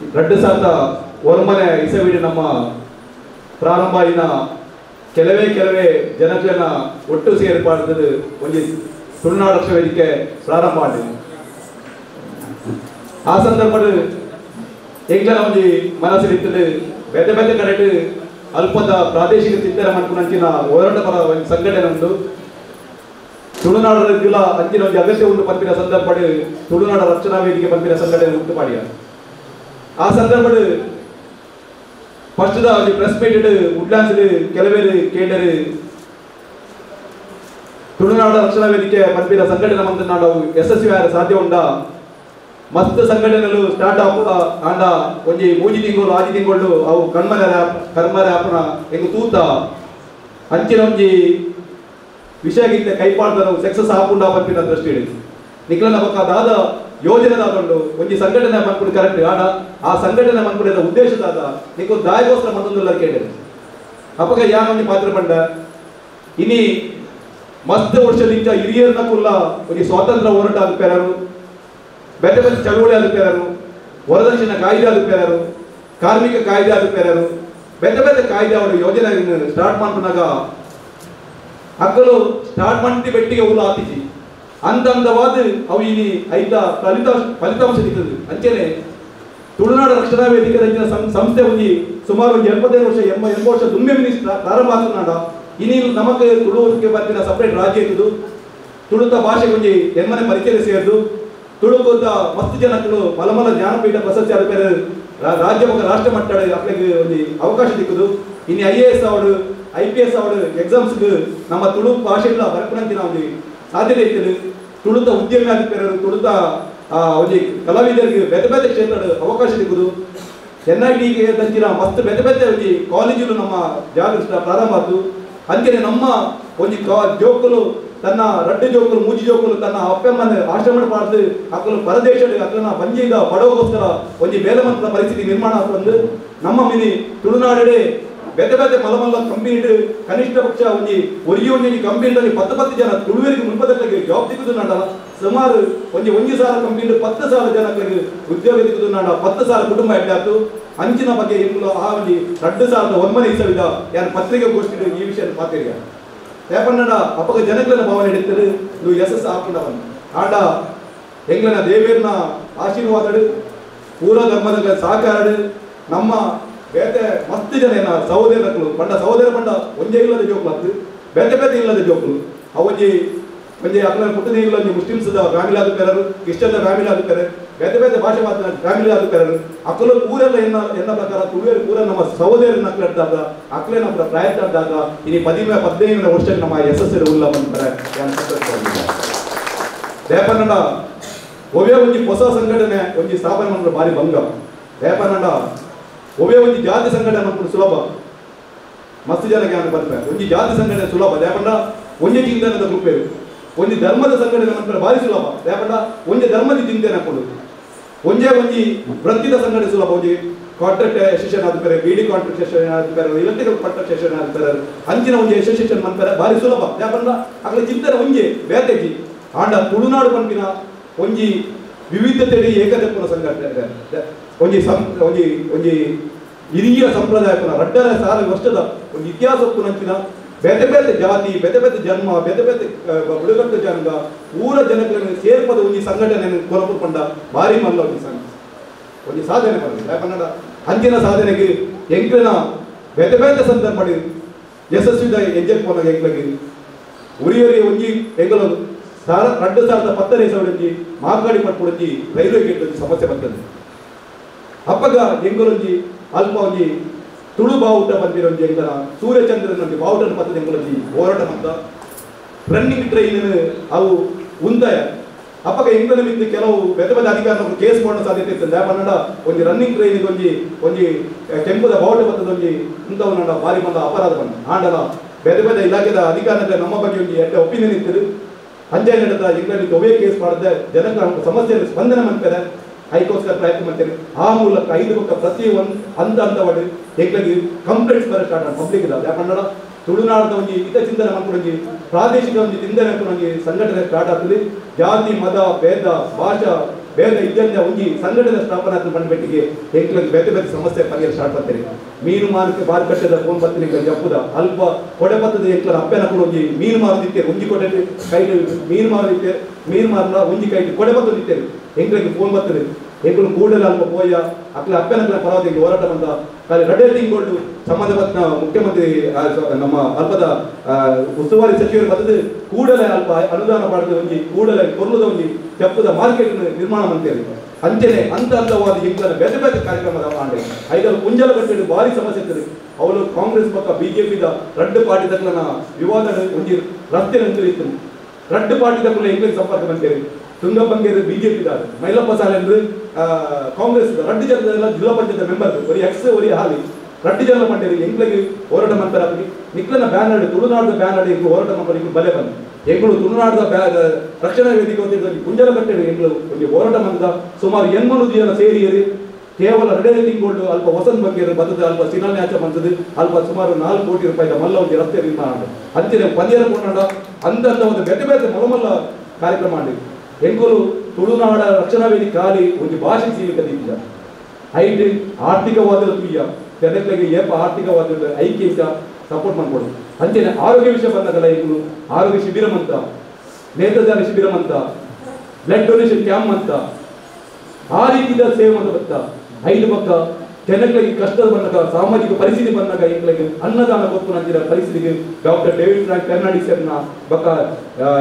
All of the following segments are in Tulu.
2009 ಇಸವಿಡು ನಮ್ಮ ಪ್ರಾರಂಭ ಆಯಿನ ಕೆಲವೇ ಕೆಲವೇ ಜನಗಳನ್ನ ಒಟ್ಟು ಸೇರ್ಪಾಡ್ತದೆ ಒಂಜಿ ತುಳುನಾಡು ರಕ್ಷಣಾ ವೇದಿಕೆ ಪ್ರಾರಂಭ ಆಗಿದೆ. ಆ ಸಂದರ್ಭದಲ್ಲಿ ಎಂಗ್ಲನ ಒಂಜಿ ಮನಸ್ಸಿರ್ತದೆ ಬೇತೆ ಬೇತೆ ಕಡೆಟ್ ಅಲ್ಪದ ಪ್ರಾದೇಶಿಕ ಚಿಂತನೆ ಮಾಡ್ಕೊಂಡಂಚಿನ ಹೋರಾಟ ಪರ ಒಂದು ಸಂಘಟನೆ ಉಂಟು. ತುಳುನಾಡ ಅಂಚಿನ ಒಂದು ಅಗತ್ಯ ಉಂಟು ಪನ್ಪಿನ ಸಂದರ್ಭ ತುಳುನಾಡ ರಕ್ಷಣಾ ವೇದಿಕೆ ಪನ್ಪಿನ ಸಂಘಟನೆ ಉಂಟು ಮಾಡಿಯ. ಆ ಸಂದರ್ಭದಲ್ಲಿ first press meet Woodlands ಕೆಲವೇರು ಕೇಂದ್ರ ತುಳುನಾಡ ರಕ್ಷಣಾ ವೇದಿಕೆ ಪನ್ಪಿನ ಸಂಘಟನೆ ಮಂತನಾಡ ಯಶಸ್ವಿ ಆರ ಸಾಧ್ಯ ಉಂಡ. ಮಸ್ತ್ ಸಂಘಟನೆಗಳು ಸ್ಟಾರ್ಟ್ ಆಪ ಆಂಡ ಒಂಜಿ ಮೂಜಿ ತಿಂಗಳು ಆಜಿ ತಿಂಗಳು ಅವು ಕಣ್ಮರೆ ಕರ್ಮರೆ ಆಪನ ಎಂಗು ತೂತ ಅಂಚಿನ ಒಂಜಿ ವಿಷಯಗಿಂತ ಕೈಪಾಡ್ದ ಸಕ್ಸಸ್ ಆಪುಂಡ ಪನ್ಪಿನ ದೃಷ್ಟಿ ನಿಕ್ಲನ ಪಕ್ಕ ದಾದ ಯೋಜನೆ ದಾದುಂಡು ಒಂಜಿ ಸಂಘಟನೆ ಮನ್ಪುಡು ಕರೆಕ್ಟ್ ಆಂಡ ಆ ಸಂಘಟನೆ ಮನ್ಪುಡಿದ ಉದ್ದೇಶ ದಾದ ನಿಕ್ಕು ದಾಯಗೋಸ್ಕರ ಮಂತೊಂದುಲ್ಲ ಕೇಳಿದೆ. ಅಪಗ ಯಾನ್ ಒಂಜಿ ಪಾತ್ರ ಪಂಡ ಇನಿ ಮಸ್ತ್ ವರ್ಷದಿಂದ ಹಿರಿಯರ್ನ ಕುಲ್ಲ ಒಂಜಿ ಸ್ವಾತಂತ್ರ್ಯ ಹೋರಾಟ ಆದುಪೇರರು, ಬೇತೆ ಬೇತೆ ಚಳುವಳಿ ಆದುಪೇರರು, ವರದಕ್ಷಿಣೆ ಕಾಯ್ದೆ ಆದುಪೇರರು, ಕಾರ್ಮಿಕ ಕಾಯ್ದೆ ಆದುಪೇರರು, ಬೇತೆ ಬೇತೆ ಕಾಯ್ದೆ ಅವರು ಯೋಜನೆ ಸ್ಟಾರ್ಟ್ ಮಾಡ್ಕೊಂಡಾಗ ಅಕ್ಕಲು ಸ್ಟಾರ್ಟ್ ಮಾಡಿ ಬೆಟ್ಟಿಗೆ ಉಲ್ಲ ಆತಿಜಿ ಅಂತಂದವಾದ ಅವು ಇನಿ ಐತ ಫಲಿತಾಂಶ ಸಿಗ್ತದೆ. ಅಂಚೆನೆ ತುಳುನಾಡು ರಕ್ಷಣಾ ವೇದಿಕೆ ಸಂಸ್ಥೆ ಒಂಜಿ ಸುಮಾರು ಒಂದು 85 ವರ್ಷ 80 ವರ್ಷ ದುಂಬೆ ಪ್ರಾರಂಭ ಆತನಾಡ ಇನಿ ನಮಕ್ ತುಳುಕ್ಕೆ ಬರ್ತಿನ ಸಪರೇಟ್ ರಾಜ್ಯ ಇದ್ದು ತುಳುತ ಭಾಷೆ ಒಂಜಿ ಎಮ್ಮನೆ ಪರಿಚಯ ಸೇರಿದು ತುಳುಕುದ ಮಸ್ತ್ ಜನಕ್ಕಳು ಮಲಮಲ ಜ್ಞಾನಪೀಠ ಪ್ರಶಸ್ತಿ ಆದ ಬೇರೆ ರಾಜ್ಯ ಮತ್ತು ರಾಷ್ಟ್ರ ಮಟ್ಟ ಅಪ್ಲಿಗೆ ಒಂದು ಅವಕಾಶ ಸಿಕ್ಕುದು. ಇನ್ನು IAS ಅವರು IPS ಅವರು ಎಕ್ಸಾಮ್ಸ್ಗೆ ನಮ್ಮ ತುಳು ಭಾಷೆಗಳ ಬರಪುನಂತಿನ ಒಂದು ಸಾಧ್ಯತೆ ಇತ್ತು. ತುಳುತ ಉದ್ಯಮಿ ಆದ ತುಳುತ ಒಂದು ಕಲಾವಿದರಿಗೆ ಬೇತೆ ಬೇತೆ ಕ್ಷೇತ್ರದ ಅವಕಾಶ ಸಿಕ್ಕುದು. NITಗೆ ತಂಚಿನ ಮಸ್ತ್ ಬೇತೆ ಬೇತೆ ಒಂದು ಕಾಲೇಜುಗಳು ನಮ್ಮ ಜಾಗೃತ ಪ್ರಾರಂಭ ಆಯ್ತು. ಅಂಚನೆ ನಮ್ಮ ಒಂದು ಜೋಕುಲು ತನ್ನ ರಡ್ಡು ಜೋಕುಲು ಮೂಜಿ ಜೋಕುಲು ತನ್ನ ಅಪ್ಪಮ್ಮನ ಆಶ್ರಮ ಪಾಡ್ದು ಅಕ್ಕಲು ಪರದೇಶದ ಅಕ್ಕನ ಬಂಜಿದ ಬಡವಗೋಸ್ಕರ ಒಂದು ಬೇಲಮಂತದ ಪರಿಸ್ಥಿತಿ ನಿರ್ಮಾಣ ಆಗ್ತಂದು ನಮ್ಮ ಮಿನಿ ತುಳುನಾಡಡೆ ಬೇತೆ ಬೇತೆ ಮಲಮಲ್ಲ ಕಂಪನಿ ಕನಿಷ್ಠ ಪಕ್ಷ ಒಂಜಿ ಒರಿಯು ಒಂಜಿ ಕಂಪನಿ 10 10 ಜನ ತುಳುವರಿಗೆ ಮುನ್ಪದಕ್ಕೆ ಜಾಬ್ ಸಿಕ್ಕುದು ನಾಡಲ್ಲ. ಸುಮಾರು ಒಂಜಿ 1,000 ಕಂಪನಿ 10,000 ಜನಕ್ಕೆ ಉದ್ಯೋಗ ಸಿಕ್ಕುದು ನಾಡ 10,000 ಕುಟುಂಬ ಎಡ್ಡಾತು. ಅಂಚಿನ ಬಗ್ಗೆ ಇಂಗ್ಲು ಆ ಒಂಜಿ 2009 ಇಸವಿದ ಯಾರು ಪತ್ರಿಕಾಗೋಷ್ಠಿ ಈ ವಿಷಯ ಮಾತಾಡಿಯ ಯಾಕಂಡ ಅಪ್ಪಗ ಜನಗಳನ್ನ ಭಾವನೆ ಹಿಡಿತಾರೆ ನೀವು ಯಶಸ್ಸು ಹಾಕೊಂಡ ಬಂದು ಆಂಡ ಎಂಗ್ಲನ ದೇವೇರ್ನ ಆಶೀರ್ವಾದಡು ಪೂರ ಧರ್ಮದ ಸಹಕಾರ ನಮ್ಮ ಬೇತೆ ಮಸ್ತ್ ಜನ ಏನ ಸಹೋದರಗಳು ಪಂಡ ಸಹೋದರ ಪಂಡ ಒಂಜೇ ಇಲ್ಲದ ಜೋಕುಲು ಅತ್ತು ಬೇತೆ ಬೇತೆ ಇಲ್ಲದ ಜೋಕುಲು ಅವೊಂಜಿ ಒಂಜಿ ಅಕ್ಲ ಪುಟ್ಟದ ಇಲ್ಲ ಒಂಜಿ ಮುಸ್ಲಿಮ್ಸ್ದ ಫ್ಯಾಮಿಲಿ ಆದುಪೇರರು, ಕ್ರಿಶ್ಚಿಯನ್ ಫ್ಯಾಮಿಲಿ ಆದುಪೇರೆ, ಬೇತೆ ಬೇತೆ ಭಾಷೆ ಮಾತನಾಡ ಫ್ಯಾಮಿಲಿ ಆದುಪೇರರು ಅಕ್ಕಲು ಪೂರೆಲ್ಲ ಎನ್ನ ಎನ್ನ ಪ್ರಕಾರ ತುಳುವೇರು ಪೂರ ನಮ್ಮ ಸಹೋದರನ ಅಕ್ಲಾಡ್ದಾಗ ಅಕ್ಲೇ ನಮ್ಮ ಪ್ರಯತ್ನ ಆದಾಗ ಇನಿ 13 15 ವರ್ಷ ನಮ್ಮ ಯಶಸ್ಸು ಉಲ್ಲ ಬಂತಾರೆ. ದೇಪನ್ನಡ ಒವೇ ಒಂಜಿ ಹೊಸ ಸಂಘಟನೆ ಒಂಜಿ ಸ್ಥಾಪನೆ ಮಾಡಿದ್ರೆ ಭಾರಿ ಭಂಗ. ದೇಪನ್ನಡ ಒವೇ ಒಂಜಿ ಜಾತಿ ಸಂಘಟನೆ ಮಾಡ್ಕೊಂಡು ಸುಲಭ ಮಸ್ತ್ ಜನಕ್ಕೆ ನಾನು ಬರ್ತಾರೆ ಒಂಜಿ ಜಾತಿ ಸಂಘಟನೆ ಸುಲಭ. ದೇಪಂಡ ಒಂಜಿ ಚಿಂತನದ ಗ್ರೂಪ್ ಒಂಜಿ ಧರ್ಮದ ಸಂಘಟನೆ ಮಾಡ್ತಾರೆ ಭಾರಿ ಸುಲಭ. ದೇಪಂಡ ಒಂಜಿ ಧರ್ಮದ ಚಿಂತನೆ ಹಾಕೊಂಡು ಒಂಜೇ ಒಂಜಿ ವೃತ್ತಿದ ಸಂಘಟನೆ ಸುಲಭ. ಒಂಜಿ ಕಾಂಟ್ರಾಕ್ಟ್ ಅಸೋಸಿಯೇಷನ್ ಆದ್ಮೇಲೆ ಬಿಡಿ ಕಾಂಟ್ರಾಕ್ಟ್ ಅಸೋಸಿಯೇಷನ್ ಆದ್ಮೇಲೆ electrical contract association ಆದ್ಮೇಲೆ ಅಂಚಿನ ಒಂಜಿ ಅಸೋಸಿಯೇಷನ್ ಮಾಡ್ತಾರೆ ಭಾರಿ ಸುಲಭ. ಯಾಕಂದ್ರೆ ಅక్కడ ಚಿಂತನೆ ಒಂಜಿ ಬೇತೆಜಿ ಆಂಡ ತುಳುನಾಡು ಪನ್ಪಿನ ಒಂಜಿ ವಿವಿಧತೆ ಏಕತೆ ಸಂಘಟನೆ ಒಂಜಿ ಒಂಜಿ ಒಂಜಿ ಹಿರಿಯ ಸಂಪ್ರದಾಯ 2,500 ವರ್ಷದ ಒಂದು ಇತಿಹಾಸ ನಂಚಿನ ಬೇತೆ ಬೇತೆ ಜಾತಿ ಬೇತೆ ಬೇತೆ ಜನ್ಮ ಬೇತೆ ಬೇತೆ ಬುಡಕಟ್ಟು ಜನಾಂಗ ಊರ ಜನಗಳನ್ನು ಸೇರ್ಪದ ಒಂಜಿ ಸಂಘಟನೆ ಕೊರಪು ಪಂಡ ಭಾರಿ ಮಲ್ಲ ಒಂಜಿ ಸಂಘ ಒಂಜಿ ಸಾಧನೆ ಪಂಡ. ಯಾಕಂದ್ರೆ ಅಂಚಿನ ಸಾಧನೆಗೆ ಎಂಕ್ಲಿನ ಬೇತೆ ಬೇತೆ ಸಂದರ್ಭ ಯಶಸ್ವಿದ ಹೆಜ್ಜೆ ಪೋನಾಗ ಎಂಕ್ಲಗೆ ಉರಿಯರಿ ಒಂಜಿ ಎಂಗಲು 2010 ಇಸವಿಡೊಂಜಿ ಮಾಕಾಡಿ ಪಟ್ಪುಡೊಂಜಿ ರೈಲ್ವೆ ಗೇಟ್ ಒಂಜಿ ಸಮಸ್ಯೆ ಬರ್ತದೆ. ಅಪ್ಪಗ ಎಂಗುಲೊಂಜಿ ಅಲ್ಪ ಒಂಜಿ ತುಳು ಬಾವುಟ ಬಂದಿರೊಂಜಿ ಎಂಗಲ ಸೂರ್ಯಚಂದ್ರನೊಂಜಿ ಬಾವುಟನ ಪತ್ತದ ಎಂಗುಲೊಂಜಿ ಹೋರಾಟ ಮಂತ ರನ್ನಿಂಗ್ ಟ್ರೈನ್ ಅವು ಉಂದಾಯ. ಅಪ್ಪಗ ಎಂಗಲ ಮಿತ್ತು ಕೆಲವು ಬೇತೆ ಬೇತೆ ಅಧಿಕಾರಿಗಳು ಕೇಸ್ ಮಾಡೋ ಸಾಧ್ಯತೆ ಇರ್ತದೆ. ಯಾಕಂದ್ರೆ ಒಂಜಿ ರನ್ನಿಂಗ್ ಟ್ರೈನಿಗೆ ಒಂಜಿ ಒಂಜಿ ಕೆಂಪುದ ಬಾವುಟ ಬತ್ತದ ಒಂಜಿ ಉಂದವನ ಭಾರಿ ಬಂದ ಅಪರಾಧ ಬಂದ ಆಂಡಲ ಬೇತೆ ಬೇತೆ ಇಲಾಖೆದ ಅಧಿಕಾರಿಗಳ ನಮ್ಮ ಬಗ್ಗೆ ಒಂಜಿ ಎಡ್ಡೆ ಒಪಿನಿಯನ್ ಇತ್ತು. ಅಂಜಾಯ ನಡೆದ ಇಂಗ್ಲೆಂಡ್ ಒವೇ ಕೇಸ್ ಮಾಡದೆ ಜನಗಳ ಸಮಸ್ಯೆಯನ್ನು ಸ್ಪಂದನೆ ಮಾಡ್ತಾರೆ ಐಕೋಸ್ಕರ ಪ್ರಯತ್ನ ಮಾಡ್ತೇನೆ. ಆ ಮೂಲಕ 5 ಪಕ್ಕ ಪ್ರತಿ ಒಂದು ಹಂತ ಹಂತವಾಗಿ ಎಂಗ್ಲಿಗೆ ಕಂಪ್ಲೇಂಟ್ಸ್ ಬರೋ ಸ್ಟಾರ್ಟ್ ಪಬ್ಲಿಕ್ ಇಲ್ಲ. ಯಾಕಂದ್ರೆ ತುಳುನಾಡದ ಒಂಜಿ ಹಿತ ಚಿಂತನೆ ಮಾಡ್ಕೊಂಡೊಂಜಿ ಪ್ರಾದೇಶಿಕ ಒಂಜಿ ಚಿಂತನೆ ಮಾಡ್ಕೊಂಡೊಂಜಿ ಸಂಘಟನೆ ಸ್ಟಾರ್ಟ್ ಆಗ್ತದೆ. ಜಾತಿ ಮತ ಭೇದ ಭಾಷಾ ಬೇರೆ ಇದ್ದಂತೆ ಒಂಜಿ ಸಂಘಟನೆ ಸ್ಥಾಪನೆ ಆದ ಬಂದ್ಬಿಟ್ಟಿಗೆ ಎಂಕ್ಲಗ್ ಬೇರೆ ಬೇರೆ ಸಮಸ್ಯೆ ಪರಿಹಾರ ಸ್ಟಾರ್ಟ್ ಬರ್ತೀರಿ. ಮೀನು ಮಾರಕ್ಕೆ ಮಾರುಕಟ್ಟೆದ ಫೋನ್ ಬರ್ತೀನಿ ಜಪ್ಪುದ ಅಲ್ಪ ಕೊಡೆ ಬತ್ತದ ಎಂಕ್ಲ ಅಪ್ಪೆನ ಕೂಡ ಒಂಜಿ ಮೀನು ಮಾರದಿತ್ತೇವೆ ಒಂಜಿ ಕೊಡೆ ಕೈಲಿ ಮೀನು ಮಾರದಿತ್ತೆ ಮೀನು ಮಾರಲ ಒಂಜಿ ಕೈಲಿ ಕೊಡೆ ಬತ್ತದಿತ್ತೇವೆ ಎಂಕ್ಲಗೆ ಫೋನ್ ಬರ್ತದೆ ಎಂಕುಲು ಕೂಡಲ ಅಲ್ಪ ಪೋಯ ಅಕ್ಲ ಅಪ್ಪೆನಕ್ಲ ಪರವಾಗಿ ಹೋರಾಟ ಬಂದ ಖಾಲಿ ರಡೆ ತಿಂಗಳು ಸಂಬಂಧಪಟ್ಟ ಮುಖ್ಯಮಂತ್ರಿ ನಮ್ಮ ಅಲ್ಪದ ಉಸ್ತುವಾರಿ ಸಚಿವರು ಬರ್ತದೆ ಕೂಡಲೇ ಅಲ್ಪ ಅನುದಾನ ಮಾಡಿದ ಒಂಜಿ ಕೂಡಲೇ ಕೊರ್ಲದ ಒಂಜಿ ಚಪ್ಪದ ಮಾರ್ಕೆಟ್ ನಿರ್ಮಾಣ ಅಂತೇಳಿ ಅಂಚನೆ ಹಂತ ಹಂತವಾದ ಎಂಕಲ ಬೇರೆ ಬೇರೆ ಕಾರ್ಯಕ್ರಮದ ಆಂಡೆ ಐದಲ್ ಕುಂಜಲ ಕಟ್ಟೆಡು ಭಾರಿ ಸಮಸ್ಯೆ ಇರ್ತದೆ. ಅವಳು ಕಾಂಗ್ರೆಸ್ ಪಕ್ಕ ಬಿಜೆಪಿದ ರಡ್ಡು ಪಾರ್ಟಿ ತಕ್ಕನ ವಿವಾದ ಒಂಜಿ ರಸ್ತೆ ನಿಂತಿತ್ತು ರಡ್ಡು ಪಾರ್ಟಿ ತಕ್ಕಲ ಎಂಗ್ಲಿಗೆ ಸಂಪರ್ಕ ಬಂತೇರಿ ತುಂಗಪ್ಪಂಗೇರು ಬಿಜೆಪಿ ದಾರು ಮೈಲಪ್ಪ ಸಾಲೆಂದ್ರೆ ಕಾಂಗ್ರೆಸ್ ರಡ್ಡು ಜನದೆಲ್ಲ ಜಿಲ್ಲಾ ಪಂಚಾಯತ್ ಮೆಂಬರ್ ಒರಿ ಎಕ್ಸ್ ಒರಿ ಹಾಲಿ ರಡ್ಡು ಜನ ಮಂಡೇರಿ ಎಂಗ್ಲಿಗೆ ಹೋರಾಟ ಮಾಡ್ತಾರೆ ನಿಕ್ಲನ ಬ್ಯಾನರ್ ತುಳುನಾಡದ ಬ್ಯಾನರ್ ಎಂಗ್ಳು ಹೋರಾಟ ಮಾಡ್ತಾರೆ ಎಂಗ್ಳು ಬಲೆ ಬಂದು ಎಂಗಳು ತುಳುನಾಡದ ರಕ್ಷಣಾ ವೇದಿಕೆ ಅಂತ ಕುಂಜಲ ಕಟ್ಟೆಡು ಎಂಗ್ಳು ಒಂದು ಹೋರಾಟ ಬಂದ ಸುಮಾರು 800 ಜನ ಸೇರಿಯರಿ ಕೇವಲ 2 ತಿಂಗಳು ಅಲ್ಪ ವಸಂತ ಬಗ್ಗೆ ಬರ್ತದೆ ಅಲ್ಪ ಶಿಲಾನ್ಯಾಸ ಬಂತದೆ ಅಲ್ಪ ಸುಮಾರು 4 ಕೋಟಿ ರೂಪಾಯಿ ಮಲ್ಲ ಒಂದು ರಸ್ತೆ ನಿರ್ಮಾಣ ಅಂಚನೆ ಪಂದ್ಯರ ಕೊಂಡ ಅಂತ ಒಂದು ಬೇರೆ ಬೇರೆ ಮೊಲಮಲ್ಲ ಕಾರ್ಯಕ್ರಮ ಮಾಡಿ ಎಂಕುಲು ತುಳುನಾಡ ರಕ್ಷಣಾ ವೇದಿಕೆ ಖಾಲಿ ಒಂದು ಭಾಷೆ ಸೀಮಿತ ಇದ್ದ ಐಟ್ ಆರ್ಥಿಕವಾದ ತುಯ್ಯ ಜನಗಳಿಗೆ ಏಪ ಆರ್ಥಿಕವಾದ ಐಕ್ಯ ಸಪೋರ್ಟ್ ಮಾಡ್ಕೊಡು ಅಂಚನೆ ಆರೋಗ್ಯ ವಿಷಯ ಬಂದಾಗಲ್ಲ ಎಂಕುಲು ಆರೋಗ್ಯ ಶಿಬಿರ ಅಂತ ನೇತ್ರದಾನ ಶಿಬಿರ ಅಂತ blood donation camp ಅಂತ ಆ ರೀತಿಯ ಸೇವೆ ಅಂತ ಬರ್ತಾ ಐದು ಪಕ್ಕ ಜನಗಳಿಗೆ ಕಷ್ಟದ ಬಂದಾಗ ಸಾಮಾಜಿಕ ಪರಿಸ್ಥಿತಿ ಬಂದಾಗ ಎಂಗಳಿಗೆ ಅನ್ನದಾನ ಕೊಪ್ಪು ನಂದಿರ ಪರಿಸ್ಥಿತಿಗೆ doctor David Frank Fernandes ಅವ್ರನ್ನ ಬಕ್ಕ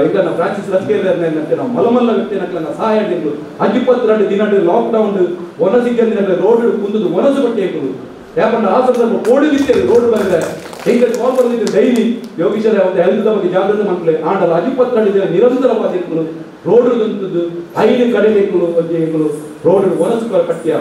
ಎಂಕಲ್ನ ಫ್ರಾನ್ಸಿಸ್ ಲಸ್ಕೇರ್ನ ನಾವು ಮಲಮಲ್ಲ ವ್ಯಕ್ತಿನ ಸಹಾಯ ಎಂಗಳು 22 ದಿನ ಲಾಕ್ ಡೌನ್ ವನಸಿಗೆ ರೋಡ್ ಕುಂದದು ವನಸು ಬಟ್ಟೆ ಎಂಗಳು ಯಾಕಂದ್ರೆ ಆ ಸಂದರ್ಭ ಕೋಡಿದಿತ್ತೇವೆ ರೋಡ್ ಬಂದ್ರೆ ಹೆಂಗೆ ಕಾಲ್ ಬಂದಿದ್ದು ಡೈಲಿ ಯೋಗೀಶ್ವರ ಒಂದು ಹೆಲ್ತ್ ಬಗ್ಗೆ ಜಾಗೃತಿ ಮಾಡ್ಕೊಳ್ಳಿ ಆಂಡಲ್ಲ 22 ದಿನ ನಿರಂತರವಾದ ಎಂಗಳು ರೋಡ್ 5 ಕಡೆ ಎಂಗಳು ಎಂಗಳು ರೋಡ್ ವನಸು ಪಠ್ಯ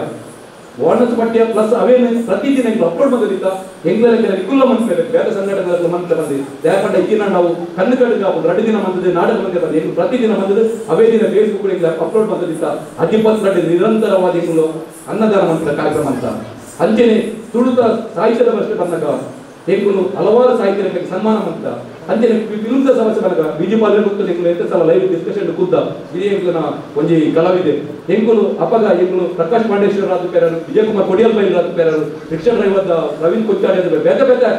ವನಸು ಪಠ್ಯ ಪ್ಲಸ್ ಅವೇನು ಪ್ರತಿದಿನ ಎಂಗಳು ಅಪ್ಲೋಡ್ ಬಂದಿದ್ದ ಎಂಗ್ಲೆಲ್ಲ ನಿಕುಲ್ಲ ಮನ್ಸು ಬೇರೆ ಸಂಘಟನೆಗಳ ಮಂತ್ರ ಬಂದಿದೆ ಯಾಕಂದ್ರೆ ಈಗಿನ ನಾವು ಕಣ್ಣು ಕಡುಗ 2 ದಿನ ಬಂದಿದೆ ನಾಟಕ ಬಂದಿದೆ ಎಂಗಳು ಪ್ರತಿದಿನ ಬಂದಿದೆ ಅವೇ ದಿನ ಫೇಸ್ಬುಕ್ ಎಂಗ್ಲ ಅಪ್ಲೋಡ್ ಬಂದಿದ್ದ 22 ನಿರಂತರವಾದ ಎಂಗಳು ಅನ್ನದಾನ ಮಂತ್ರ ಕಾರ್ಯಕ್ರಮ ಅಂತ ಅಂಚನೆ ತುಳುತ ಸಾಹಿತ್ಯದ ವರ್ಷ ಬಂದಾಗ ಎಂಕುಲು ಹಲವಾರು ಸಾಹಿತ್ಯಕ್ಕೆ ಸನ್ಮಾನ ಅಂತ ಅಂಚನೆ ಫಿಲ್ಮ್ದ ಸಮಸ್ಯೆ ಬಂದಾಗ ಬಿಜೆಪಿ ಗೊತ್ತಲ್ಲ ಎಂಕುಲು ಎಂತ ಸಲ ಲೈವ್ ಡಿಸ್ಕಷನ್ ಕೂತ ಇದೇ ಎಂಕುಲನ ಒಂಜಿ ಕಲಾವಿದೆ ಎಂಕುಲು ಅಪಗ ಎಂಕುಲು ಪ್ರಕಾಶ್ ಪಾಂಡೇಶ್ವರ ರಾಜು ಪೇರರು ವಿಜಯಕುಮಾರ್ ಕುಮಾರ್ ಕೊಡಿಯಲ್ ಬೈಲ್ ರಾಜು ಪೇರರು ರಿಕ್ಷಾ ಡ್ರೈವರ್ ಪ್ರವೀಣ್ ಕೊಚ್ಚಾಡಿ ಬೇರೆ ಬೇರೆ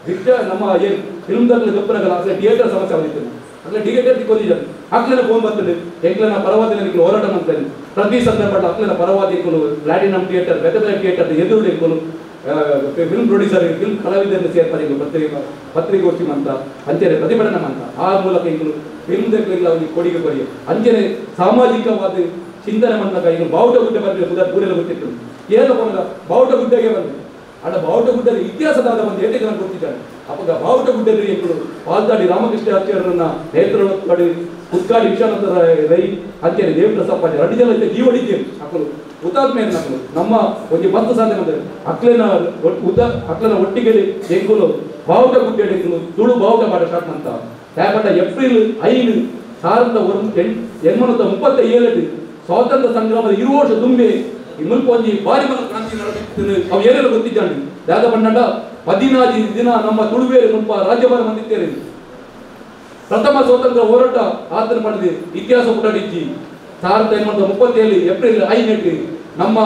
ರಿಕ್ಷಾ ನಮ್ಮ ಏನು ಫಿಲ್ಮ್ದಲ್ಲಿ ಗೊಪ್ಪನಗಲ್ಲ ಅಸಲು ಥಿಯೇಟರ್ ಸಮಸ್ಯೆ ಬಂದಿತ್ತು ಅಂದ್ರೆ ಥಿಯೇಟರ್ ತಿಕ್ಕೊಂಡಿದ್ದಾರೆ ಅಕ್ಲನ ಫೋನ್ ಬರ್ತದೆ ಎಂಕ್ಲನ ಪರವಾದ ಎಂಕುಲು ಹೋರಾಟ ಮಾಡ್ತಾರೆ ಪ್ರತಿ ಸಂದರ್ಭ ಅಕ್ಲನ ಪರವಾದ ಎಂಕುಲು ಪ್ಲಾಟಿನಂ ಥಿಯೇಟರ್ ಬೇರೆ ಬೇರೆ ಥಿಯೇಟರ್ ಎದುರು ಎಂಕುಲು film producer film ಕಲಾವಿದರನ್ನು ಸೇರ್ತಾರೆ ಎಂಕುಲು ಪತ್ರಿಕೋಷ್ಠಿ ಅಂತ ಅಂಚನೆ ಪ್ರತಿಭಟನೆ ಅಂತ ಆ ಮೂಲಕ ಎಂಕುಲು ಫಿಲ್ಮ್ ಅವನಿಗೆ ಕೊಡುಗೆ ಕೊಡಿ ಅಂಚನೆ ಸಾಮಾಜಿಕವಾದ ಚಿಂತನೆ ಬಂದಾಗ ಈಗ ಬಾವುಟ ಗುಡ್ಡೆ ಬಂದರೆ ಪೂರೆಲ್ಲ ಗೊತ್ತಿತ್ತು ಏನೋ ಬಂದ ಬಾವುಟ ಗುಡ್ಡೆಗೆ ಬಂದೆ ಅಡ ಬಾವುಟ ಗುಡ್ಡದ ಇತಿಹಾಸದಾದ ಒಂದು ಏಟೆ ಜನ ಗೊತ್ತಿದ್ದಾರೆ ಅವಾಗ ಬಾವುಟ ಗುಡ್ಡದಲ್ಲಿ ಎಂಕುಲು ಪಾಲ್ದಾಡಿ ರಾಮಕೃಷ್ಣ ಆಚಾರ್ಯರನ್ನ ನೇತೃತ್ವ ಕುತ್ಕಾಡಿ ವಿಶ್ವನಾಥ ರೈ ಅಂಚನೆ ದೇವಪ್ರಸಾದ್ ಪಾಟೀಲ್ 2 ಜನ ಜೀವಡಿದ್ದೇವೆ ಅಕ್ಕಲು ಹುತಾತ್ಮೆಯನ್ನು ನಮ್ಮದು ನಮ್ಮ ಒಂದು ಮಸ್ತ್ ಸಾಧನೆ ಬಂದರೆ ಅಕ್ಲೆನ ಅಕ್ಲೆನ ಒಟ್ಟಿಗೆ ಎಂಕುಲು ಬಾವುಟ ಗುಡ್ಡೆ ಎಂಕುಲು ತುಳು ಬಾವುಟ ಮಾಡ ಸ್ಟಾರ್ಟ್ ಅಂತ ಯಾಕಂದ್ರೆ ಏಪ್ರಿಲ್ 5 1937 ಸ್ವಾತಂತ್ರ್ಯ ಸಂಗ್ರಾಮದ 20 ವರ್ಷ ತುಂಬಿ ಈ ಮುಲ್ಪ ಒಂಜಿ ಭಾರಿ ಮಲ್ಲ ಕ್ರಾಂತಿ ನಡೆದಿತ್ತು ಅವು ಏನೆಲ್ಲ ಗೊತ್ತಿದ್ದಾನೆ ದಾದ ಬಣ್ಣಂಡ 14 ದಿನ ನಮ್ಮ ತುಳುವೇರು ಮುಲ್ಪ ರಾಜ್ಯಭಾರ ಬಂದಿದ್ದೇನೆ ಪ್ರಥಮ ಸ್ವಾತಂತ್ರ್ಯ ಹೋರಾಟ ಆತನ ಮಾಡಿದೆ ಇತಿಹಾಸ ಪುಟಡಿಜ್ಜಿ 1937 ಏಪ್ರಿಲ್ 5 ನಮ್ಮ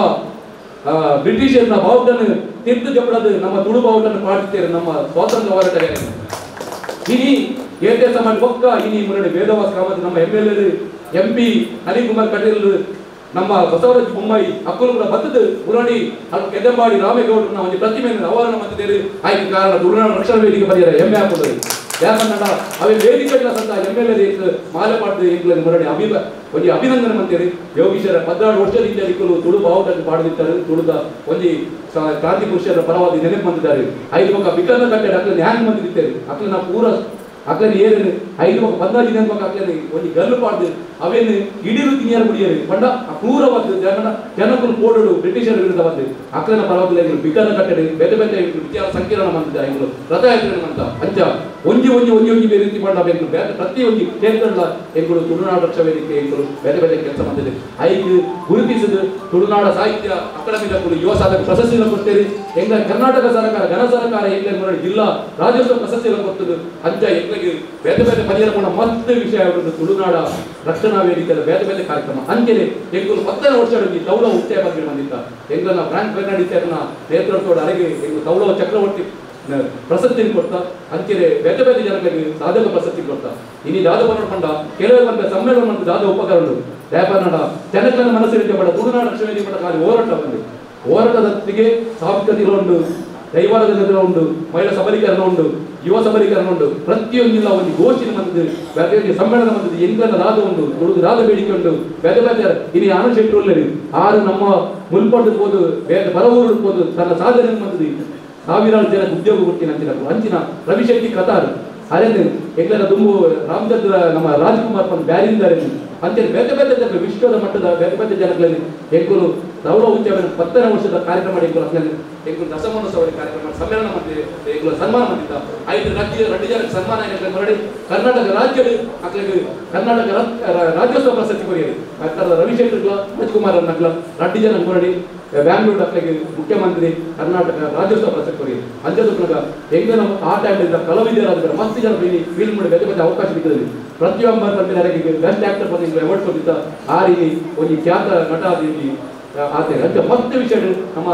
ಬ್ರಿಟಿಷರ್ನ ಬಾವುಟನ್ನು ತಿರ್ತು ಜಪ್ಪಡದು ನಮ್ಮ ತುಳು ಬಾವುಟನ್ನು ಪಾಡುತ್ತೇವೆ ನಮ್ಮ ಸ್ವಾತಂತ್ರ್ಯ ಹೋರಾಟಗಾರ ಇನಿ ಏಟೆ ಸಮಾಜ ಬೊಕ್ಕ ಇನಿ ಮುನ್ನಡೆ ವೇದವಾಸ ಕಾಮತ್ ನಮ್ಮ MLA MP Harikumar Kateel ನಮ್ಮ ಬಸವರಾಜ ಬೊಮ್ಮಾಯಿ ಅಕ್ಕುಲುಗಳ ಬತ್ತದ ಮುರಡಿ ಅಲ್ಪ ಕೆದಂಬಾಡಿ ರಾಮೇಗೌಡರನ್ನ ಒಂದು ಪ್ರತಿಮೆಯನ್ನು ಅವಾರಣ ಮಾಡಿದ್ದೇವೆ ಆಯ್ಕೆ ಕಾರಣ ತುಳುನಾಡು ರಕ್ಷಣಾ ವೇದಿಕೆ ಪರಿಹಾರ ಹೆಮ್ಮೆ ಹಾಕುವುದು ಯಾಕಂದ್ರೆ ಅವೇ ವೇದಿಕೆ ಸಂತ MLA ಮಾಲೆ ಪಾಡ್ದು ಎಂಕ್ಲೆಗ್ ಮುರಡಿ ಒಂಜಿ ಅಭಿನಂದನೆ ಮಂತೇರಿ ಯೋಗೀಶ್ವರ 14 ವರ್ಷದಿಂದ ಇಕ್ಕಲು ತುಳು ಬಾವುಟನ್ನು ಪಾಡುತ್ತಿದ್ದಾರೆ ತುಳುದ ಒಂಜಿ ಕ್ರಾಂತಿ ಪುರುಷರ ಪರವಾಗಿ ನೆನಪು ಬಂದಿದ್ದಾರೆ 5 ಪಕ್ಕ ಬಿಕರ್ನ ಕಟ್ಟೆ ಅಕ್ಲನ್ನ ಹ್ಯಾಂಗ್ ಬಂದಿದ್ದೇವೆ ಅಕ್ಲನ್ನ ಪೂರ ಅಕ್ಲನ್ನ ಏನೇನು 5 ಪಕ್ಕ 14 ದಿನ ಪಕ್ಕ ಅಕ್ಲನ್ನ ಒಂಜಿ ಗಲ್ಲು ಪಾಡ್ದು ಅವೇನು ಇಡೀರು ತಿನ್ನಿಯಾರು ಕುಡಿಯರು ಪಂಡ ಕ್ರೂರವಾದ ಜನಕ್ಕೂ ಕೋಡೋಡು ಬ್ರಿಟಿಷರ ವಿರುದ್ಧ ಬಂದು ಅಕ್ಲನ ಪರವಾಗಿ ಎಂಗಳು ಬಿಕರ್ನ ಕಟ್ಟೆ ಬೇರೆ ಬೇರೆ ವಿಚಾರ ಸಂಕಿರಣ ಬಂದಿದ್ದಾರೆ ಎಂಗಳು ರಥಯಾತ್ರೆ ಅಂತ ಅಂಚ ಒಂಜಿ ಒಂಜಿ ಒಂಜಿ ಒಂಜಿ ಬೇರೆ ರೀತಿ ಮಾಡಬೇಕು ಬೇರೆ ಪ್ರತಿ ಒಂಜಿ ಕ್ಷೇತ್ರಗಳ ಎಂಕುಲು ತುಳುನಾಡು ರಕ್ಷಾ ವೇದಿಕೆ ಎಂಕುಲು ಬೇರೆ ಬೇರೆ ಕೆಲಸ ಮಾಡ್ತಿದೆ. ಐಕ್ ಗುರುತಿಸಿದ ತುಳುನಾಡ ಸಾಹಿತ್ಯ ಅಕಾಡೆಮಿದ ಯುವ ಸಾಧಕ ಪ್ರಶಸ್ತಿಯನ್ನು ಕೊಡ್ತೇವೆ. ಎಂಗ ಕರ್ನಾಟಕ ಸರ್ಕಾರ ಘನ ಸರ್ಕಾರ ಎಂಗ್ಲ ಜಿಲ್ಲಾ ರಾಜ್ಯೋತ್ಸವ ಪ್ರಶಸ್ತಿಯನ್ನು ಕೊಡ್ತದೆ. ಅಂಚ ಎಂಗ್ಲಿಗೆ ಬೇರೆ ಬೇರೆ ಪರಿಹಾರ ಪಂಡ ಮಸ್ತ್ ವಿಷಯ ತುಳುನಾಡ ರಕ್ಷಣಾ ವೇದಿಕೆಯ ಬೇರೆ ಬೇರೆ ಕಾರ್ಯಕ್ರಮ. ಅಂಚನೆ ಎಂಕುಲು 10ನೇ ವರ್ಷ ತೌಳ ಉಚ್ಚಯ ಬಗ್ಗೆ ಬಂದಿದ್ದ ಎಂಗ್ಲನ ಫ್ರಾಂಕ್ ಫೆರ್ನಾಂಡಿಸ್ ನೇತೃತ್ವದ ಅರೆಗೆ ಎಂಗು ತೌಳವ ಚಕ್ರವರ್ತಿ ಪ್ರಶಸ್ತಿ ಕೊಡ್ತಾ ಅಂಚನೆ ಬೇರೆ ಬೇರೆ ಜನಗಳಿಗೆ ಸಾಧಕ ಪ್ರಶಸ್ತಿ ಕೊಡ್ತಾ. ಇನಿ ದಾದ ಪಂಡ ಕೆಲವು ಬಂದ ಸಮ್ಮೇಳನ ಬಂದು ದಾದ ಉಪಕರಣ ವ್ಯಾಪಾರ ಜನಗಳ ಮನಸ್ಸಿನ ಪಡ ತುಳುನಾಡ ರಕ್ಷಣಾ ವೇದಿಕೆ ಪಡ ಖಾಲಿ ಹೋರಾಟ ಬಂದು ಹೋರಾಟದೊತ್ತಿಗೆ ಸಾಂಸ್ಕೃತಿಕ ಉಂಟು, ದೈವಾರಾಧನೆ ಉಂಟು, ಮಹಿಳಾ ಸಬಲೀಕರಣ ಉಂಟು, ಯುವ ಸಬಲೀಕರಣ ಉಂಟು, ಪ್ರತಿಯೊಂದಿಲ್ಲ ಒಂದು ಗೋಷ್ಠಿ ಬಂದಿದ್ದು ಬೇರೆ ಸಮ್ಮೇಳನ ಬಂದಿದ್ದು ಎಂಗ್ಲನ ರಾದ ಉಂಟು, ತುಳುದು ರಾದ ಬೇಡಿಕೆ ಉಂಟು. ಬೇರೆ ಬೇರೆ ಇನಿ ಆನಂದ್ ಶೆಟ್ಟಿ ಉಳ್ಳೇರಿ ಆರು ನಮ್ಮ ಮುಲ್ಪಟ್ಟು ಹೋದು ಬೇರೆ ಬರವೂರು ಹೋದು ತನ್ನ ಸಾಧನೆ ಬಂದಿದ್ದು ಸಾವಿರಾರು ಜನಕ್ಕೆ ಉದ್ಯೋಗ ಕೊಡ್ತೀನಿ ಅಂಚಿನ ಅಂಚಿನ ರವಿ ಶೆಟ್ಟಿ ಕತಾರ್ ಅರೇನು ಎಂಗ್ಲನ ದುಂಬು ರಾಮಚಂದ್ರ ನಮ್ಮ ರಾಜ್ಕುಮಾರ್ ಪಂದ್ ಬ್ಯಾರಿಂದ ಅಂತೇಳಿ ಬೇರೆ ಬೇರೆ ಜನಗಳು ವಿಶ್ವದ ಮಟ್ಟದ ಬೇರೆ ಬೇರೆ ಜನಗಳಲ್ಲಿ ಎಂಕುಲು ತೌಳ ಉಚ್ಚಯ 10ನೇ ವರ್ಷದ ಕಾರ್ಯಕ್ರಮ ಎಂಕುಲು ಎಂಕುಲು ದಶಮೋತ್ಸವ ಕಾರ್ಯಕ್ರಮ ಸಮ್ಮೇಳನ ಮಾಡಿದೆ ಎಂಕುಲು ಸನ್ಮಾನ ಮಾಡಿದ್ದ 5 ರಾಜ್ಯ 2 ಜನಕ್ಕೆ ಸನ್ಮಾನ ಮರಳಿ ಕರ್ನಾಟಕ ರಾಜ್ಯದ ಅಕ್ಲಿಗೆ ಕರ್ನಾಟಕ ರಾಜ್ಯೋತ್ಸವ ಪ್ರಶಸ್ತಿ ಕೊರಿಯರಿ ರವಿ ಶೆಟ್ಟಿಗ್ಲ ರಾಜ್ಕುಮಾರ್ ಅನ್ನಗ್ಲ 2 ಜನ ಮರಳಿ ಬ್ಯಾಂಗ್ಳೂರ್ ಅಕ್ಲಿಗೆ ಮುಖ್ಯಮಂತ್ರಿ ಕರ್ನಾಟಕ ರಾಜ್ಯೋತ್ಸವ ಪ್ರಶಸ್ತಿ ಕೊರಿಯರಿ. ಅಂಜದ ಹೆಂಗ ನಮ್ಮ ಆ ಟೈಮ್ ಕಲಾವಿದರಾದ ಮಸ್ತ್ ಜನ ಫೀಲ್ಡ್ ಮಾಡಿ ಬೇರೆ ಬೇರೆ ಅವಕಾಶ ಸಿಗ್ತದೆ. ಪ್ರತಿಯೊಬ್ಬ ಬೆಸ್ಟ್ ಆಕ್ಟರ್ ಬಂದು ಅವಾರ್ಡ್ ಕೊಟ್ಟಿದ್ದ ಆ ರೀತಿ ಒಂದು ಖ್ಯಾತ ನಟ ಆತೇನೆ. ಅಂತ ಮತ್ತೆ ವಿಷಯ ನಮ್ಮ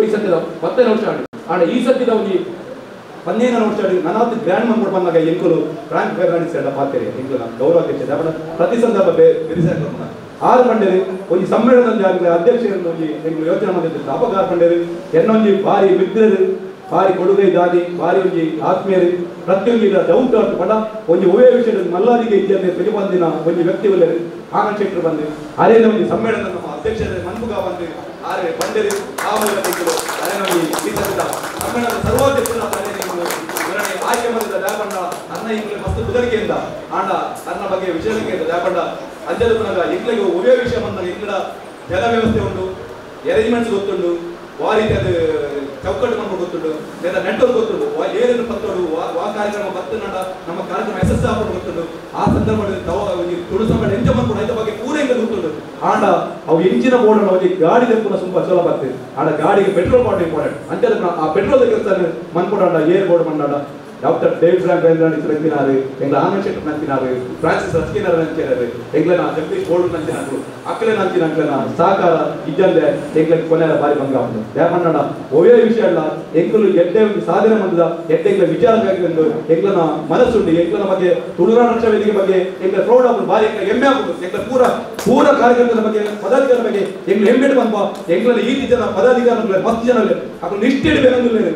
ಈ ಸತ್ಯದ 10ನೇ ವರ್ಷ ಆಡಿ ಆಡ ಈ ಸತ್ಯದ ಒಂದು 15ನೇ ವರ್ಷ ಆಡಿ ನನಾತ್ ಗ್ರ್ಯಾಂಡ್ ಮಂದ್ಕೊಡ್ ಬಂದಾಗ ಎಂಕುಲು ಫ್ರಾಂಕ್ ಫೆರ್ನಾಂಡಿಸ್ ಎಲ್ಲ ಪಾತೇರಿ ಎಂಕುಲು ನಮ್ಮ ಗೌರವಾಧ್ಯಕ್ಷ ಪ್ರತಿ ಸಂದರ್ಭ ಬೆರಿಸಾಕ ಆರು ಪಂಡೇರಿ ಒಂದು ಸಮ್ಮೇಳನ ಆಗಲಿ ಅಧ್ಯಕ್ಷರನ್ನು ಒಂಜಿ ಎಂಕುಲು ಯೋಚನೆ ಮಾಡಿದ್ದ ಅಪಗಾರ ಪಂಡೇರಿ ಎನ್ನೊಂಜಿ ಭಾರಿ ಮಿತ್ರರು ಭಾರಿ ಕೊಡುಗೆ ದಾದಿ ಭಾರಿ ಒಂಜಿ ಆತ್ಮೀಯರು ಪ್ರತಿಯೊಂದು ಡೌಟ್ ಆರ್ಟ್ ಪಡ ಒಂಜಿ ಒವೇ ವಿಷಯದ ಮಲ್ಲಾದಿಗೆ ಇದ್ದಂತೆ ಪ್ರತಿಬಂದಿನ ಒಂಜಿ ವ್ಯಕ್ತಿ ಉಳ್ಳರು ಆನಂದ್ ಶೆಟ್ಟರು ಬಂದು ಅರೇನ ಒಂದು ಸಮ್ಮೇಳನ ನಮ್ಮ ಅಧ್ಯಕ್ಷರ ಮನ್ಮುಖ ಬಂದು ಆರೆ ಬಂಡೇರಿ ಆ ಮೂಲಕ ಅರೇನ ಒಂಜಿ ಈ ಸಲದ ಸಮ್ಮೇಳನದ ಸರ್ವಾಧ್ಯಕ್ಷರ ಆಯ್ಕೆ ಮಾಡಿದ ದಾಪಂಡ ಅನ್ನ ಇಂಗ್ಲೆ ಮಸ್ತ್ ಬುದರಿಕೆಯಿಂದ ಆಂಡ ಅನ್ನ ಬಗ್ಗೆ ವಿಷಯಕ್ಕೆ ದಾಪಂಡ ಅಂಜದ ಪುನಗ ಇಂಗ್ಲೆಗೆ ಒವೇ ವಿಷಯ ಬಂದಾಗ ಇಂಗ್ಲ ಜಲ ವ್ಯವಸ್ಥೆ ಉಂಟು, ಅರೇಂಜ್ಮೆಂಟ್ಸ್ ಗೊತ್ತುಂಟು, ವಾರೀತಿ ಅದು ಚೌಕಟ್ಟು ಮನ್ಪು ಗೊತ್ತುಂಟು, లేదా ನೆಟ್ವರ್ಕ್ ಗೊತ್ತುಂಟು, ಏನೇನು ಪತ್ತೋಡು ವಾ ಕಾರ್ಯಕ್ರಮ ಬತ್ತನಡ ನಮ್ಮ ಕಾರ್ಯಕ್ರಮ ಯಶಸ್ಸು ಆಪುಂಡು ಗೊತ್ತುಂಟು. ಆ ಸಂದರ್ಭದಲ್ಲಿ ತುಳು ಸಂಬಳ ಎಂಚ ಮನ್ಪುಂಡು ಐತ ಬಗ್ಗೆ ಪೂರ ಎಂಕ ಗೊತ್ತುಂಟು. ಆಂಡ ಅವು ಎಂಚಿನ ಬೋರ್ಡ್ ಒಂಜಿ ಗಾಡಿ ದೆಪ್ಪುನ ಸುಂಪ ಚಲೋ ಬರ್ತದೆ. ಆಂಡ ಗಾಡಿಗೆ petrol part important ಅಂಚ ಆ ಪೆಟ್ರೋಲ್ ಕೆಲಸ ಮನ್ಪುಡಾಂಡ ಏರ್ ಬೋರ್ಡ್ ಮಂಡಾಂಡ doctor David Frank Fernandes ನಂತಿನಾರು, ಎಂಗ್ಲ ಆನಂದ್ ಶೆಟ್ಟರ್ ನಂತಿನಾರು, ಫ್ರಾನ್ಸಿಸ್ ರಸ್ಕಿನರ್ ನಂಚಿನಾರು, ಎಂಗ್ಲನ ಜಗದೀಶ್ ಬೋರ್ಡ್ ನಂಚಿನಾರು, ಅಕ್ಲೆ ನಂಚಿನ ಅಕ್ಲೆನ ಸಹಕಾರ ಇಜ್ಜಂದೆ ಎಂಗ್ಲಕ್ಕೆ ಕೊನೆಯ ಬಾರಿ ಭಂಗ ಆಪುಂಡು. ದಾಯಪಂಡ ಒವೇ ವಿಷಯ ಅಲ್ಲ ಎಂಕುಲು ಎಡ್ಡೆ ಒಂದು ಸಾಧನೆ ಬಂದದ ಎಡ್ಡೆ ಎಂಗ್ಲ ವಿಚಾರಕ್ಕಾಗಿ ಒಂದು ಎಂಗ್ಲನ ಮನಸ್ಸುಂಡು. ಎಂಗ್ಲನ ಬಗ್ಗೆ ತುಳುನಾಡ ರಕ್ಷಾ ವೇದಿಕೆ ಬಗ್ಗೆ ಎಂಗ್ಲ ಪ್ರೌಢ ಆಪುಂಡು, ಬಾರಿ ಎಂಗ್ಲ ಹೆಮ್ಮೆ ಆಪುಂಡು. ಎಂಗ್ಲ ಪೂರ ಪೂರ ಕಾರ್ಯಕರ್ತರ ಬಗ್ಗೆ ಪದಾಧಿಕಾರಿ ಬಗ್ಗೆ ಎಂಗ್ಲ ಹೆಮ್ಮೆ ಬಂಪ. ಎಂಗ್ಲನ ಈ ಜನ ಪದಾಧಿಕಾರಿ ಮಸ್ತ್ ಜನ ಅಕ್ಲು ನಿಷ್ಠೆ ಬೇಕಂದ್ರೆ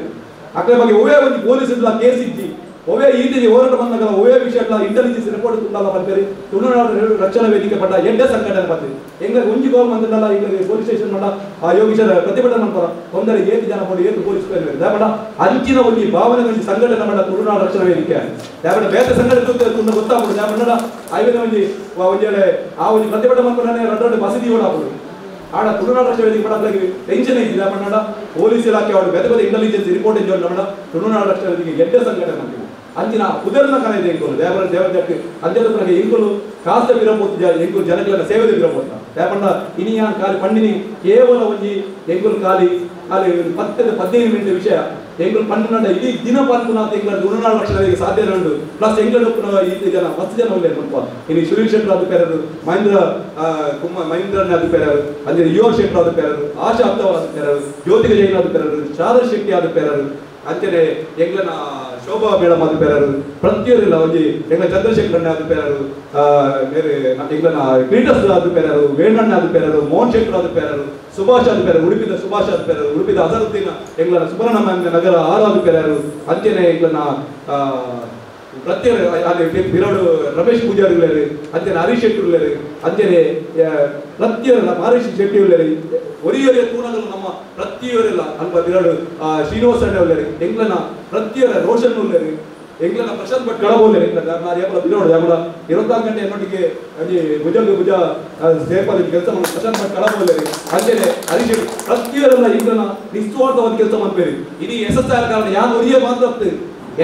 ಅಕ್ಲೆ ಬಗ್ಗೆ ಒವೇ ಒಂದು ಪೊಲೀಸ್ ಇಲ್ಲ ಕೇಸ್ ಇದ್ದಿ ಒವೇ ಈ ಹೋರಾಟ ಬಂದಾಗ ಒವೇ ವಿಷಯ ಇಲ್ಲ ಇಂಟೆಲಿಜೆನ್ಸ್ ರಿಪೋರ್ಟ್ ತುಂಡಲ್ಲ ಬರ್ತಾರೆ. ತುಳುನಾಡು ರಕ್ಷಣಾ ವೇದಿಕೆ ಪಟ್ಟ ಎಡ್ಡೆ ಸಂಘಟನೆ ಬರ್ತೀವಿ. ಎಂಗ ಒಂಜಿ ಗೋಲ್ ಬಂದಿಲ್ಲ ಈಗ ಪೊಲೀಸ್ ಸ್ಟೇಷನ್ ಮಾಡ ಆ ಯೋಗೀಶರ ಪ್ರತಿಭಟನೆ ಮಾಡ್ತಾರ ತೊಂದರೆ ಏತು ಜನ ಬೋಡು ಏತು ಪೊಲೀಸ್ ದಾಪಡ ಅಂಚಿನ ಒಂಜಿ ಭಾವನೆ ಒಂಜಿ ಸಂಘಟನೆ ಮಾಡ ತುಳುನಾಡು ರಕ್ಷಣಾ ವೇದಿಕೆ ದಾಪಡ ಬೇತೆ ಸಂಘಟನೆ ತುಂಬ ಗೊತ್ತಾಗ್ಬೋದು. ದಾಪಡ ಐವನ ಒಂಜಿ ಒಂಜಿ ಆ ಒಂಜಿ ಪ್ರತಿಭಟನೆ ಮಾಡ್ಕೊಂಡ್ರೆ ರಡ್ಡು ಬಸದಿ ಓಡಾಗ್ಬೋದು. ಆಡ ತುಳುನಾಡು ರಕ್ಷಣಾ ವೇದಿಕೆ ಪಡ ಟೆನ್ಷನ್ ಇದ್ದಿಲ್ಲ ಪಂಡ ಪೊಲೀಸ್ ಇಲಾಖೆ ಅವರು ಬೇರೆ ಬೇರೆ ಇಂಟೆಲಿಜೆನ್ಸ್ ರಿಪೋರ್ಟ್ ಎಂಜಾಯ್ ಮಾಡ ತುಳುನಾಡು ರಕ್ಷಣಾ ವೇದಿಕೆ ಎಡ್ಡೆ ಸಂಘಟನೆ ಮಾಡ್ತೀವಿ. ಅಂಚಿನ ಉದರ್ನ ಕನ ಇದೆ ಎಂಕುಲು ದೇವರ ದೇವರ ಅಂಜದ ಎಂಕುಲು ಕಾಸ್ತ ವಿರಪೋತು ಎಂಕುಲು ಜನಗಳ ಸೇವೆ ವಿರಪೋತ ದಾಪಂಡ ಇನಿಯಾ ಖಾಲಿ ಪಂಡಿನಿ ಕೇವಲ ಒಂಜಿ ಎಂಕುಲು ಖಾಲಿ ಖಾಲಿ 10 15 ಮಿನಿಟ್ ವಿಷಯ ಎಂಕುಲು ಪಂಡಿನ ಇಡೀ ದಿನ ಪನ್ಪುನ ಎಂಕುಲ ತುಳುನಾಡು ರಕ್ಷಣಾ ವೇದಿಕೆ ಸಾಧ್ಯ ಉಂಟು. ಪ್ಲಸ್ ಎಂಕುಲು ಈ ಜನ ಮಸ್ತ್ ಜನ ಉಲ್ಲೇರು ಪನ್ಪ ಇನಿ ಸುನೀಲ್ ಶೆಟ್ಟರ್ ಆದ ಪೇರರು, ಮಹೇಂದ್ರ ಮಹೇಂದ್ರನ್ ಆದ ಪೇರರು, ಅಂದ್ರೆ ಯುವ ಶೆಟ್ಟರ್ ಆದ ಪೇರರು, ಆಶಾ ಅತ್ತವ ಆದ ಪೇರರು, ಜ್ಯೋತಿಕ ಜೈನ್ ಆದ ಪೇರರು, ಶಾರದಾ ಶೆಟ್ಟಿ ಆದ ಪೇರರು, ಅಂಚನೆ ಎಂಗ್ಲನ ಶೋಭಾ ಮೇಡಮ್ ಆದ ಪೇರರು, ಪ್ರತಿಯೊಂದಿಲ್ಲ ಒಂಜಿ ಎಂಗ್ಲ ಚಂದ್ರಶೇಖರಣ್ಣ ಆದ ಪೇರರು, ಬೇರೆ ಎಂಗ್ಲನ ಕ್ರೀಟಸ್ ಆದ ಪೇರರು, ವೇಣಣ್ಣ ಆದ ಪೇರರು, ಮೋಹನ್ ಶೆಟ್ಟರ್ ಆದ ಪೇರರು, ಸುಭಾಷ್ ಆದ ಪೇರರು, ಉಡುಪಿದ ಸುಭಾಷ್ ಆದ ಪೇರರು, ಉಡುಪಿದ ಅಜರುದ್ದೀನ್ ಎಂಗ್ಲನ ಸುಬ್ರಹ್ಮಣ್ಯ ನಗರ ಆರು ಆದ ಪೇರರು, ಅಂಚನೆ ಎಂಗ್ಲನ ಪ್ರತಿಯೊಂದು ಬಿರೋಡು ರಮೇಶ್ ಪೂಜಾರಿ ಉಳ್ಳೇರು, ಅಂಚನೆ ಹರೀಶ್ ಶೆಟ್ಟಿ ಉಳ್ಳೇರು, ಅಂಚನೆ ಪ್ರತಿಯೊಂದು ಹರೀಶ್ ಶೆಟ್ಟಿ ಉಳ್ಳೇರು, ಒರಿಯೊರಿಯ ತೂನಗಳು ನಮ್ಮ ಪ್ರತಿಯೊರಿಲ್ಲ ಅಲ್ಪ ಬಿರೋಡು ಶ್ರೀನಿವಾಸ ಅಣ್ಣ ಉಳ್ಳೇರು, ಎಂಗ್ಲನ ಪ್ರತಿಯೊರ ರೋಷನ್ ಉಳ್ಳೇರು, ಎಂಗ್ಲನ ಪ್ರಶಾಂತ್ ಭಟ್ ಕಡಬ ಉಳ್ಳೇರು. ನಾನು ಏಪಲ ಬಿರೋಡು ಯಾವಲ 24 ಗಂಟೆ ಎನ್ನೊಟ್ಟಿಗೆ ಅಲ್ಲಿ ಭುಜಂಗ ಭುಜ ಸೇರ್ಪದ ಕೆಲಸ ಮಾಡಿ ಪ್ರಶಾಂತ್ ಭಟ್ ಕಡಬ ಉಳ್ಳೇರು, ಅಂಚನೆ ಹರೀಶ್ ಶೆಟ್ಟಿ ಪ್ರತಿಯೊರೆಲ್ಲ ಎಂಗ್ಲನ ನಿಸ್ವಾರ್ಥವಾದ ಕೆಲಸ ಮಾಡ್ಬೇರಿ. ಇಡೀ ಯಶಸ್ಸಾದ ಕಾರಣ ಯಾರು ಒರಿಯೇ ಮಾತ್ರ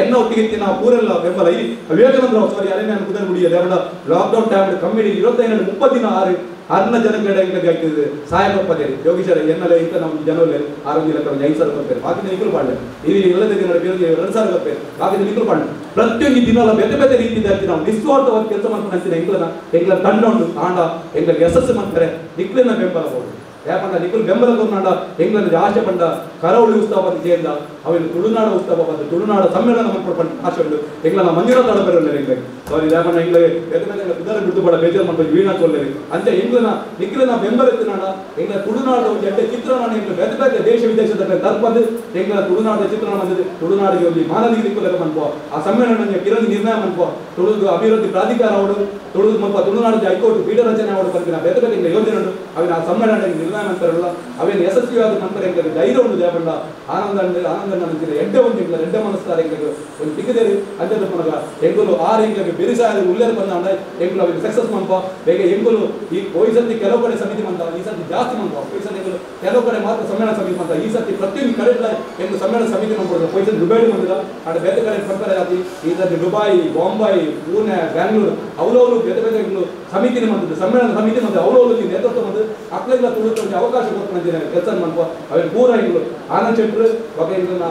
ಎನ್ನ ಒಟ್ಟಿಗೆ ನಾವು ಪೂರೆಲ್ಲ ಬೆಂಬಲ ಈ ವಿವೇಕಾನಂದ ರಾವ್ ಸಾರಿ ಅರೆ ನಾನು ಕುದರ್ ಗುಡಿಯ ದೇವಡ ಲಾಕ್ಡೌನ್ ಟೈಮ್ ಕಮ್ಮಿಡಿ 25 30 ದಿನ ಆರು ಅರ್ನ ಜನಗಳ ಆಗ್ತದೆ ಸಹಾಯ ಕೊಪ್ಪದೇರಿ ಯೋಗೀಶ್ವರ ಎನ್ನಲೆ ಇಂತ ನಮ್ಮ ಜನವಲ್ಲೇ ಆರೋಗ್ಯ ಲೆಕ್ಕ 5,000 ಕೊಪ್ಪೇರು ಬಾಕಿ ನಿಖಲು ಪಾಡ್ಲೆ ಇಲ್ಲಿ ಇಲ್ಲದ ದಿನ 2,000 ಕೊಪ್ಪೇರು ಬಾಕಿ ನಿಖಲು ಪಾಡ್ಲೆ ಪ್ರತಿಯೊಂದು ದಿನ ಬೇರೆ ಬೇರೆ ರೀತಿ ಆಗ್ತದೆ ನಾವು ನಿಸ್ವಾರ್ಥವಾದ ಕೆಲಸ ಮಾಡ್ಕೊಂಡು ಅಂತೀನಿ ಎಂಗ್ಲನ ಎಂಗ್ಲ ತಂಡ ಉಂಟು ತಾಂಡ ಎಂಗ್ಲ ಯಶಸ್ಸು ಮಾಡ್ತಾರೆ ನಿಕ್ಲಿನ ಬೆಂಬಲ ಬೋದು ಯಾಕಂದ್ರೆ ನಿಖಲ್ ಬೆಂಬಲ ಕೊರ್ನಾಡ ಎಂಗ್ಲನ ಆಶೆ ಪಂಡ ಕರಾವಳಿ ಉತ್ಸವ ಬಂದು ಸೇರಿದ ಅವೆಲ್ಲ ತುಳುನಾಡ ಉತ್ಸವ ಬಂದು ತುಳುನಾಡ ಸಮ್ಮೇಳನ ಮಾಡ್ಕೊಂಡು ಆಶೆ ಉಂಟು ಎಂಗ್ಲನ ಮಂಜುನಾಥ ಬರಲ್ಲ ಎಂಗ್ಲಿಗೆ ಸಾರಿ ಯಾಕಂದ್ರೆ ಎಂಗ್ಲಿಗೆ ಬೇರೆ ಬೇರೆ ಕುದರ ಬಿಟ್ಟು ಬೇಡ ಬೇಜಾರು ಮಾಡ್ಬೋದು ವೀಣಾ ಕೊಲ್ಲರಿ ಅಂತ ಎಂಗ್ಲನ ನಿಖಲನ ಬೆಂಬಲ ಇತ್ತಿನಾಡ ಎಂಗ್ಲ ತುಳುನಾಡ ಒಂದು ಎಡ್ಡೆ ಚಿತ್ರಣ ಎಂಗ್ಲ ಬೇರೆ ಬೇರೆ ದೇಶ ವಿದೇಶದ ತರ್ಪಂದು ಎಂಗ್ಲ ತುಳುನಾಡ ಚಿತ್ರಣ ಬಂದಿದೆ ತುಳುನಾಡಿಗೆ ಒಂದು ಮಾನವೀಯ ದಿಕ್ಕುಲಕ ಮನ್ಪೋ ಆ ಸಮ್ಮೇಳನ ಕಿರಣಿ ನಿರ್ಣಯ ಮನ್ಪೋ ತುಳುದು ಅಭಿವೃದ್ಧಿ ಪ್ರಾಧಿಕಾರ ಅವಡು ತುಳುದು ಮಲ್ಪ ತುಳುನಾಡದ ಹೈಕೋರ್ಟ್ ಪೀಠ ರಚನೆ ಅವಡು ಬಂದಿನ ಬೇರೆ ಬೇರೆ ಎಂಗ್ಲ ಯೋಜನೆ ಉಂಟು ಅವಿನ ಆ ಸಮ್ಮೇಳನ ನಿರ್ಣಯ ಮಂತ್ರಲ್ಲ ಅವೇನು ಯಶಸ್ವಿಯಾದ ಮಂತ್ರ ಎಂಗ್ಲಿಗೆ ಧೈರ್ಯ ಉಂಟು ದೇವಣ್ಣ ಆನಂದ ಆನಂದ ಅಂತಿದೆ ಎಡ್ಡೆ ಒಂದು ಎಂಗ್ಲ ಎಡ್ಡೆ ಮನಸ್ಸಾರ ಎಂಗ್ಲಿಗೆ ಒಂದು ತಿಕ್ಕದೇರಿ ಅಂಜದ ಪನಗ ಎಂಗುಲು ಆರು ಎಂಗ್ಲಿಗೆ ಬೆರಿಸಾಯ ಉಲ್ಲೇರು ಬಂದ ಎಂಗುಲು ಅವಿನ ಸಕ್ಸಸ್ ಮನ್ಪ ಬೇಗ ಎಂಗುಲು ಈ ಹೋಯಿ ಸತಿ ಕೆಲವು ಕಡೆ ಸಮಿತಿ ಮಂತ ಈ ಸತಿ ಜಾಸ್ತಿ ಮಂತ ಹೋಯಿ ಸತಿ ಎಂಗುಲು ಕೆಲವು ಕಡೆ ಮಾತ್ರ ಸಮ್ಮೇಳನ ಸಮಿತಿ ಮಂತ ಈ ಸತಿ ಪ್ರತಿಯೊಂದು ಕಡೆ ಎಂಗು ಸಮ್ಮೇಳನ ಸಮಿತಿ ಮಾಡ್ಬೋದು ಹೋಯಿ ಸತಿ ದುಬೈ ಬಂದಿಲ್ಲ ಆಡ ಬೇರೆ ಕಡೆ ಕಂಪೇರ್ ಆಗಿ ಈ ಸತಿ ದುಬೈ ಬಾಂಬೈ ಪೂನೆ ಬ್ಯಾಂಗ್ಳೂರು ಅವರವರು ಬೇರೆ ಬೇರೆ ಎಂಗುಲು ಸಮಿತಿನ ಬಂದದ್ದು ಸಮ್ಮೇಳನ ಸಮಿತಿ ಬಂದ ಅವರವರು ನೇತೃತ್ವ ಬಂದು ಅಕ್ಲೆಲ್ಲ ತುಳುತ್ತ ಅವಕಾಶ ಕೊಡ್ತಾನೆ ಕೆಲಸ ಮನ್ಪ ಅವೆಲ್ಲ ಪೂರ ಇಂಗ್ಲು ಆನಂದ್ ಶೆಟ್ಟರ್ ಬಗೆ ಇಂಗ್ಲನ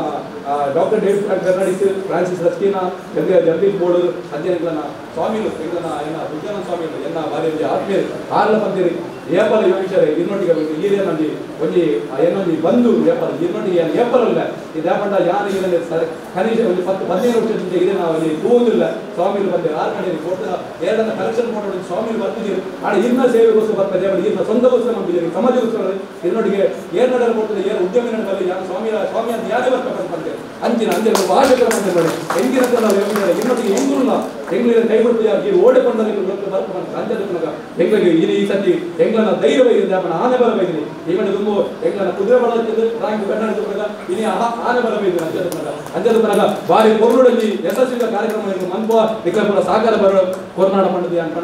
doctor David Fernandes Francis Rasquinha Jagadish Bodur ಅಂಜೆ ಇಂಗ್ಲನ ಸ್ವಾಮಿಲು ಇಂಗ್ಲನ ಏನ ವಿದ್ಯಾನಂದ ಸ್ವಾಮಿಲು ಎನ್ನ ಭಾರಿ ಆತ್ಮೀಯರು ಆರ್ಲ ಬಂದಿರಿ ಏಪಲ ಯೋಗೀಶ್ವರ ಇನ್ನೊಟ್ಟಿಗೆ ಈರೇನೊಂಜಿ ಒಂಜಿ ಏನೊಂಜಿ ಬಂದು ಏಪಲ ಇನ್ನೊಟ್ಟಿಗೆ ಏನು ಏಪಲಲ್ಲ ಇದು ಯಾಪಂಡ ಯಾರು ಇದರಲ್ಲಿ ಸರ್ ಕನಿಷ್ಠ ಒಂದು 10 15 ವರ್ಷದಿಂದ ಇದೆ ನಾವು ಅಲ್ಲಿ ತೂವುದಿಲ್ಲ ಸ್ವಾಮಿಲು ಬಂದೆ ಆರು ಕಡೆ ಕೊಡ್ತಾರ ಎರಡನ್ನ ಕಲೆಕ್ಷನ್ ಮಾಡೋದು ಸ್ವಾಮಿಲು ಬರ್ತಿದ್ದೀರಿ ಆಡ ಇನ್ನ ಸೇವೆಗೋಸ್ಕರ ಬರ್ತಾರೆ ದೇವರು ಇನ್ನ ಸ್ವಂತಗೋಸ್ಕರ ನಂಬಿದ್ದೀರಿ ಸಮಾಜಗೋಸ್ಕರ ಇನ್ನೊಟ್ಟಿಗೆ ಏರ್ ನಡಲು ಕೊಡ್ತದೆ ಏರ್ ಉದ್ಯಮ ನಡಬಲ್ಲಿ ಯಾರು ಸ್ವಾಮಿ ಸ್ವಾಮಿ ಅಂತ ಯಾರೇ ಬರ್ಬೇಕು ಬಂದೆ ಅಂಚಿನ ಅಂಚಿನ ಭಾಷೆಗಳ ಬಂದೆ ನೋಡಿ ಎಂಗಿನ ಇನ್ನೊಟ್ಟಿಗೆ ಹೆಂಗುಲ್ಲ ಎಂಗ್ಲಿನ ಕೈ ಬಿಡ್ತು ಯಾರು ಈ ಓಡೆ ಬಂದ ಬರ್ಕೊಂಡು ಅಂಚದ ಎಂಗ್ಲಿಗೆ ಇಲ್ಲಿ ಈ ಸತಿ ಎಂಗ್ಲನ ಧೈರ್ಯ ಬೈದಿದೆ ಅವನ ಆನೆ ಬಲ ಬೈದಿರಿ ಈವನ್ ತುಂಬ ಎಂಗ್ಲನ ಕುದುರೆ ಬಲ ರಾಂಕ್ ಬೆನ್ನಡಿದ ಇನಿ ಆನೆ ಬಲ ಬೈದಿರಿ ಅಂಜದ ಪನಗ ಅಂಜದ ಪನಗ ಬಾರಿ ಕೊರ್ರುಡಲ್ಲಿ ಯಶಸ್ವಿ ಕಾರ್ಯಕ್ರಮ ಮನ್ಪ ನಿಖಲ ಪೂರ ಸಾಕಾರ ಬರೋ ಕೊರ್ನಾಡ ಮಂಡದಿ ಅಂತ